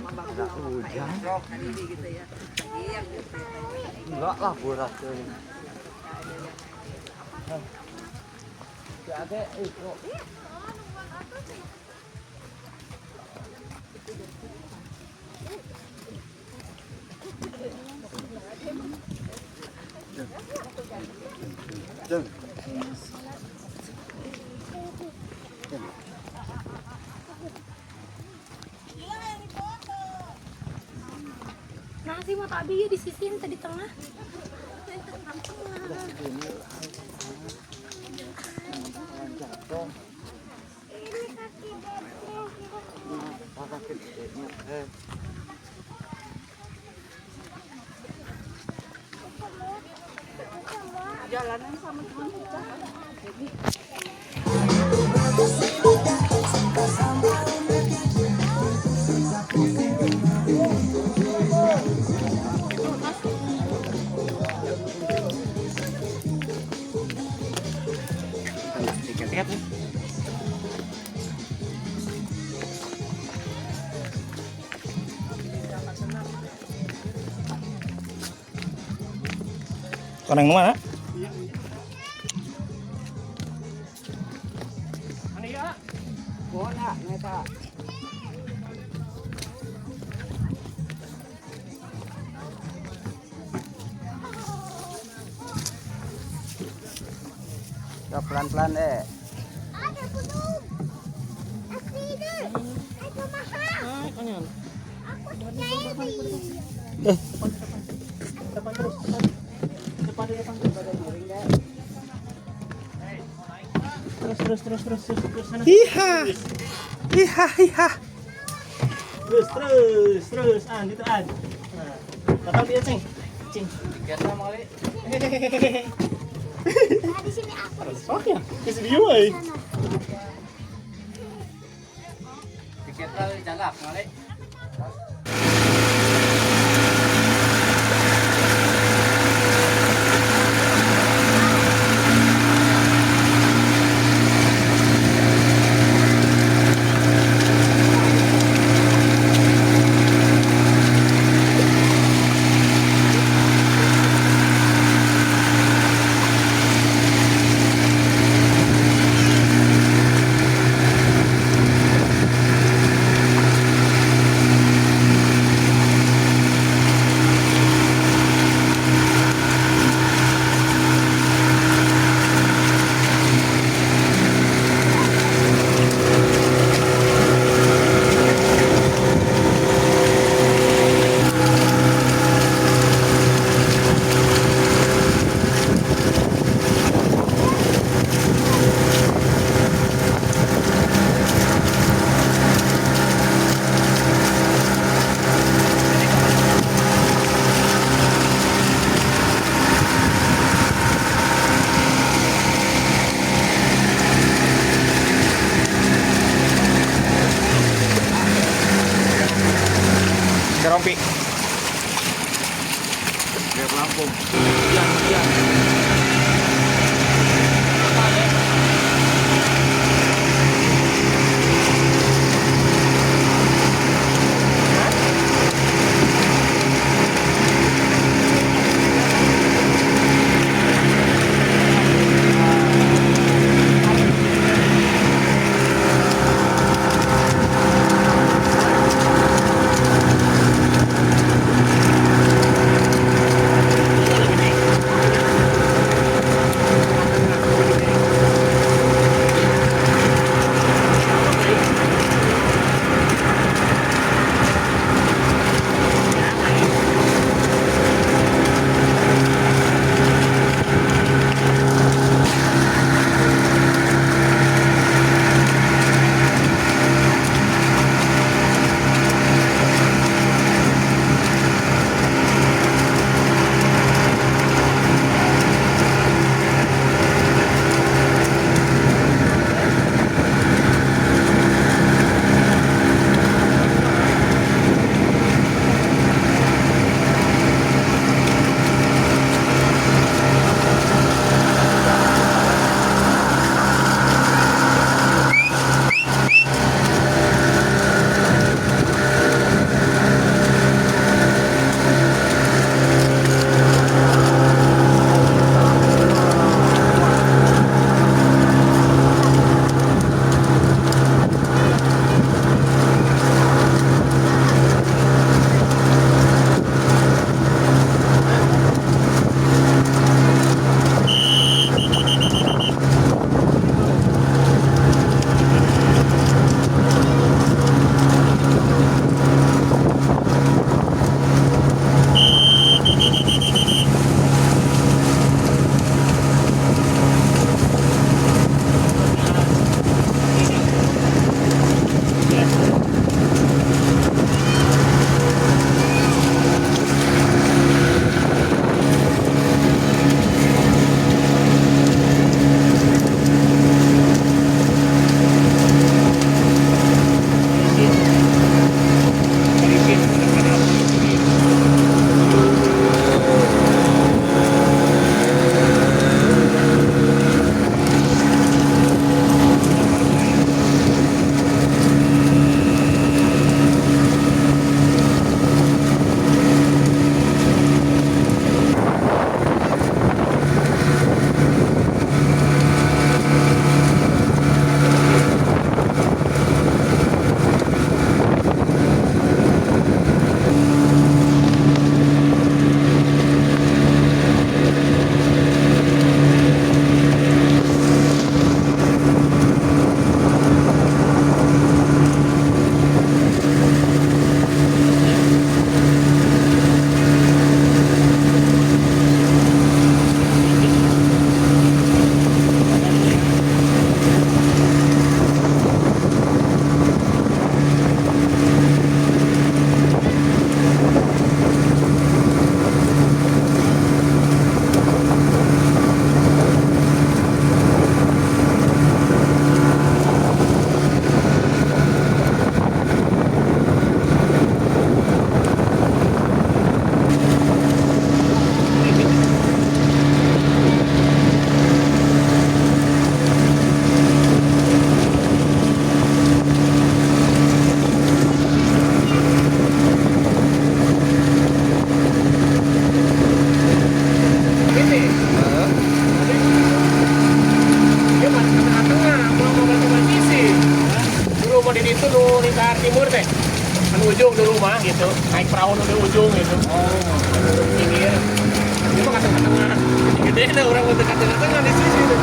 Hujan. Enggak lah boras. Enggak ada itu. Nah sih mau tak di sisi tadi tengah. Ini kaki dedeknya. Jalanan sama teman kita. Tiket nih. Koneng mana? Bola, neta. Ya pelan-pelan deh. Ada gunung. Asli. Aku mahal. Aku ceri. Depan terus. Depan depan. Terus terus terus terus terus terus sana. Iha. Iha iha. Terus terus terus an itu an. Nah, bakal dia cing. Cing. Tiketnya mau kali. Nah, di sini aku. Sok ya. Ke video euy. Tiketnya jalak kali. Rompi. Biar pelampung. Ini. Gitu, naik perahu di ujung gitu. Oh. Pinggir. Dia mah ke tengah-tengah. Gede dah orang mau ke tengah-tengah di sini. Gitu.